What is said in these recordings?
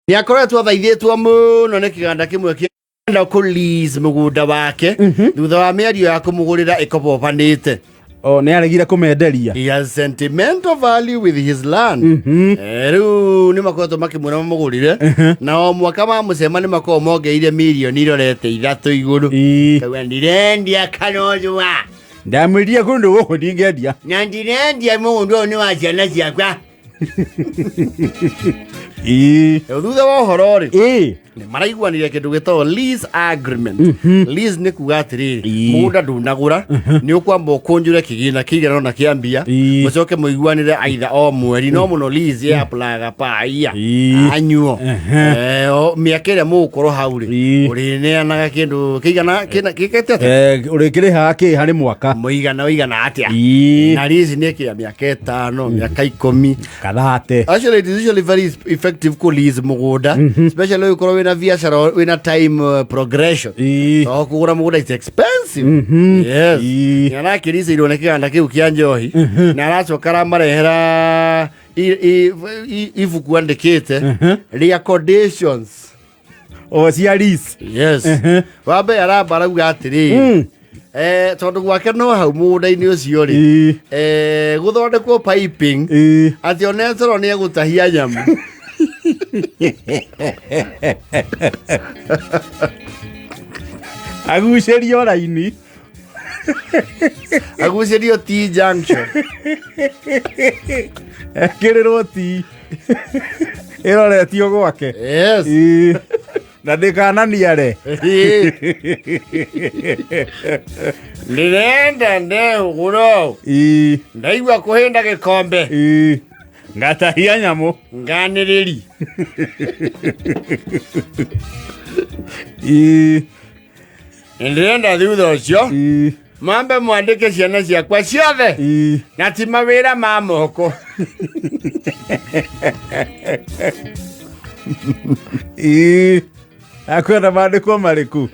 Nĩ akoretwo athaithĩtwo mũno nĩ kĩganda kĩmwe kĩenda kũ lease mũgũnda wake thutha wa mĩario ya kũmũgũrĩra ĩkobobanĩte. O nĩ aregire kũmenderia. He has sentimental value with his land. Rĩu nĩ makoretwo makĩmwĩra mamũgũrĩre, na o mwaka mamũcema nĩ makoragwo mongereire mirioni irorete 3 igũrũ. Kauga ndirendia kanonjwa. Ndamwĩrire kũndũ gũkũ ndingĩendia. Na ndirendia, mũgũnda ũyũ nĩ wa ciana ciakwa. Rĩu thutha wa ũhoro rĩ, nĩ maraiguanire kĩndũ gĩtagwo lease agreement. Lease nĩ kuga atĩrĩrĩ, mũgũnda ndũnagũra, nĩ ũkwamba ũkũnjũre kĩgĩna kĩigana ũna kĩa mbia, mũcoke mũiguanĩre aitha o mweri, no mũno lease ya plaga paia anyuo. Mĩaka ĩrĩa mũgũkorwo hau rĩ, ũrĩneanaga kĩndũ kĩigana kĩna gĩkĩte atĩa? Ũrĩkĩrĩhaga kĩ harĩ mwaka? Mũigana ũigana atĩa? Na lease nĩ kĩa mĩaka 5, mĩaka 10. Kathate. Actually, it is usually very effective ku lease mũgũnda, especially ũgĩkorwo wĩna biacara, wĩna time progression. Tondũ kũgũra mũgũnda is expensive. Yes. Nĩ arakĩricĩirwo nĩ kĩganda kĩu kĩa njohi, na aracoka aramarehera ibuku andĩkĩte rĩa conditions. O cia lease. Yes. Wambe aramba arauga atĩrĩrĩ, tondũ gwake no hau mũgũnda-inĩ ũcio rĩ, gũthondekwo piping, atĩ onetoro nĩ egũtahia nyamũ. Agucĩrio raini. Agucĩrio T junction. Ekĩrĩrwo ti ĩroretio gwake. Yes. Na ndĩkananiare. Ndĩrenda ndehũgũro. Ndaigua kũhĩnda gĩkombe. Ngatahia nyamũ. Nganĩrĩri. Ndĩrenda thutha ũcio mambe mwandĩke ciana ciakwa ciothe na ti mawĩra ma moko. Akwenda mandĩkwo marĩkũ?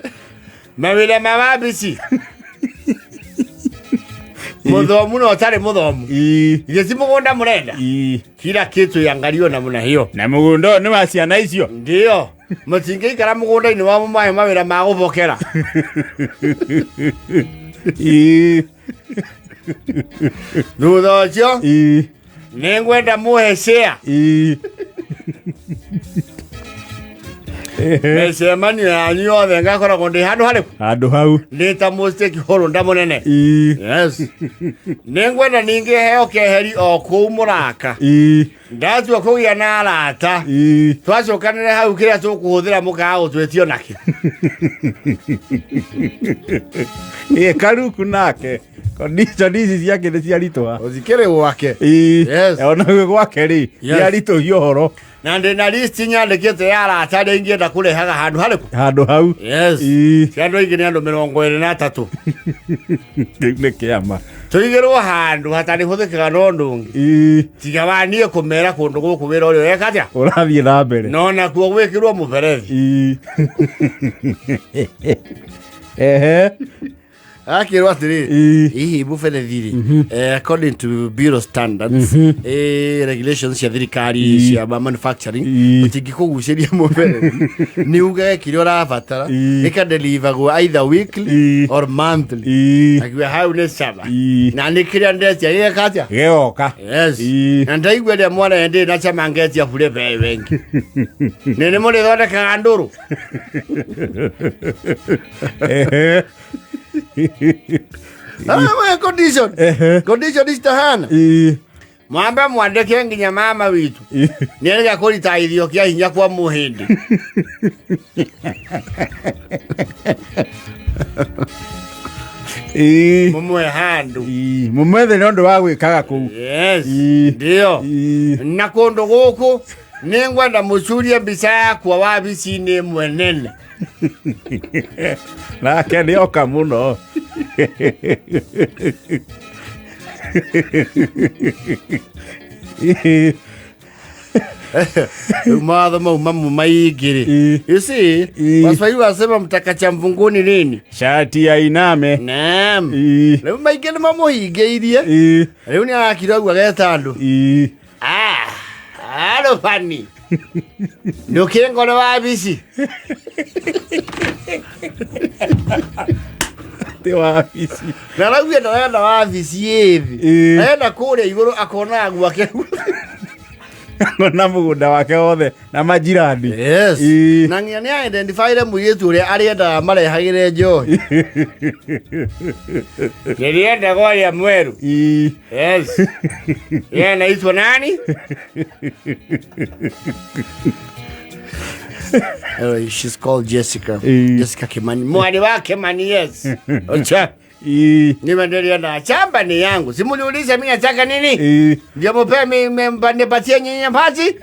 Mawĩra ma wabici, mũthomu na ũtarĩ mũthomu. Githĩ ti mũgũnda mũrenda? Kila kitu yangaliwa namna hiyo. Na mũgũnda ũyũ nĩ wa ciana icio. Ndio mũtingĩikara mũgũnda-inĩ wa mũmahe mawĩra ma gũbokera. Thutha ũcio nĩ ngwenda mũhe share mĩcemanio yanyu yothe, ngakoragwo ndĩ handũ harĩkũ? Handũ hau. Ndĩ ta mũstakeholder mũnene. Yes. Nĩ ngwenda ningĩ heo keheri o kũu mũraka. Ndatua kũgĩa na arata, twacokanĩre hau, kĩrĩa tũkũhũthĩra mũkaga gũtwĩtio nakĩ. Ĩ karuku nake condition ici ciake nĩ ciaritũha. Ũthikĩrĩ gwake. Yes. Ona gwĩ gwake rĩ, nĩaritũhia ũhoro. Na ndĩ na list nyandĩkĩte ya arata arĩa ingĩenda kũrehaga handũ harĩkũ? Handũ hau. Yes. Ti andũ aingĩ, nĩ andũ 23. Kĩu nĩ kĩama. Tũigĩrwo handũ hatarĩhũthĩkaga na ũndũ ũngĩ tiga wa niĩ kũmera kũndũ gũkũ wĩra ũrĩa ũreka atĩa. Ũrathiĩ na mbere. No nakuo gwĩkĩrwo mũberethi. Ehe. Akĩrwo atĩrĩ, hihi mũberethi rĩ, according to bureau standards, regulations cia thirikari cia manufacturing, ũtingĩkũgucĩria mũberethi nĩ ugage kĩrĩa ũrabatara, ĩkadeliveragwo either weekly or monthly. Akiuga hau nĩ cama. Na nĩ kĩrĩa ndetia gĩgeka atĩa? Gĩgoka. Yes. Na ndaigua ĩrĩa mwana ndĩ na cama ngetia bure be wengi nĩ nĩ mũrĩthondekaga ndũrũ. Ah, we condition condition citahana. Mwambe mwandĩke nginya mama witũ nĩerĩga kũrita ithio kĩa hinya kwa mũhĩndĩ. Mũmwe handũ. Mũmwethe nĩ ũndũ wa gwĩkaga kũu. Yes. Ndio. Na kũndũ gũkũ nĩ ngwenda mũcurie mbica yakwa wabici-inĩ ĩmwe nene. Nake nĩ oka mũno. Rĩu mawatho mau mamwe maingĩ rĩ, you see, Waswahili wasema mtakacha mvunguni nini? Shati ya iname. Naam. Rĩu maingĩ nĩ mamũhingĩirie. Rĩu nĩ arakira ũguo ageta andũ. Ah, arũbani. Nĩũkĩngore wabici. Ti wabici. Na rauge ndarenda wabici ĩ thĩ. Ĩĩ. Arenda kũrĩa igũrũ akonaga gwake. Na mũgũnda wake wothe na majirani. Yes. Ĩĩ. Na nginya nĩ identifyire mũirĩtu ũrĩa arĩendaga marehagĩre njohi. Nĩrĩenda gwaria mweru. Ĩĩ. Yes. Yeye anaitwa nani? Anyway, she's called Jessica. Eh. Jessica Kimani. Mwali wa Kimani, yes. Ocha. Ĩĩ. Nimendelea shamba ni yangu. Simuliulize mimi nataka nini? Ĩĩ. Ndio mpe mimi nipatie nyinyi nafasi.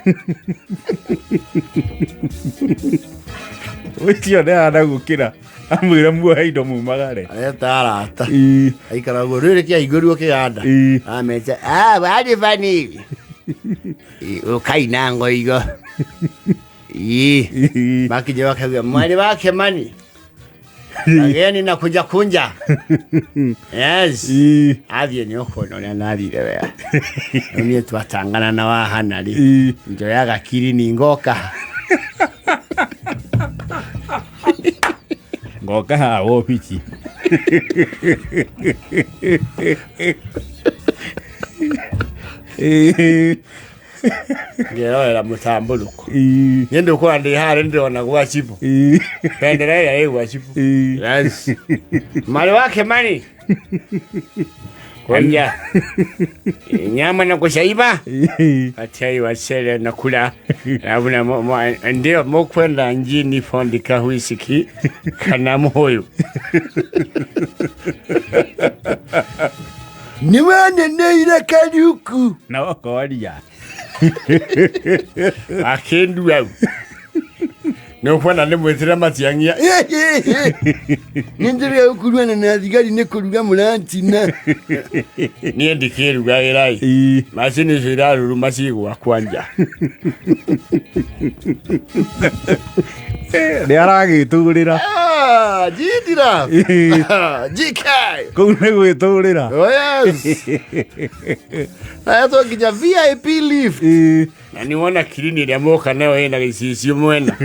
Ũcio nĩ ahana gũkĩra amwĩra muohe indo mumagare. Areta arata. Ĩĩ. Aikara guo rĩrĩ kĩahingũrirwo kĩganda. Ĩĩ. Amete, ah, wadi fani. Ukaina ngoigo. Ii. Ĩĩ. Makija wakauga mwali wake mani. Ageni na kunja kunja. Yes. Ĩĩ. Athiĩ nĩ ũkuona ũrĩa nathire wega. Rĩu niĩ twatangana na wahana rĩ. Ĩĩ. Njoyaga kirini ngoka. Ngoka haha wobici. Ĩĩ. Ngerorera mũtambũrũko. Ĩĩ. Niĩ ndũkũra ndĩ harĩa ndĩrona gwa cibũ. Ĩĩ. Bendera ĩrĩa ĩ gwa cibũ. Ĩĩ. Yes. Mwali wake mani. Kwanja. Nyama na kushaiba. Ĩĩ. Atai wasele na kula. Labuna ndio mokwenda njini fondika huisiki kana moyo. Niwaneneire Kariuku. Na ũkoria. Akindu au. Nĩũkwenda ndĩmwĩtĩre matiang'ia. Nĩndĩrĩa ũkuruana na thigari nĩ kũruga mũratina. Niĩ ndikĩrugagĩra ĩ. Ĩĩ. Macini icio iraruruma ci gwakwa nja. Nĩ aragĩtũrĩra. Ah, Jindira. Ĩĩ. GK. Kũu nĩ gwĩtũrĩra. Oh yes. Naetwo nginya VIP lift. Ĩĩ. Na nĩwona kirini ĩrĩa moka nayo ĩna gĩcicio mwena.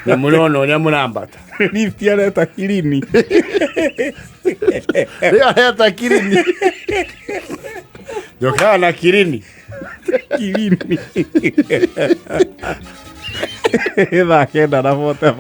Na mũrona ũrĩa mũrambata. Lift areta kirini. Rĩo areta kirini. Njokaga na kirini. Kirini. Thaa 9 na 45.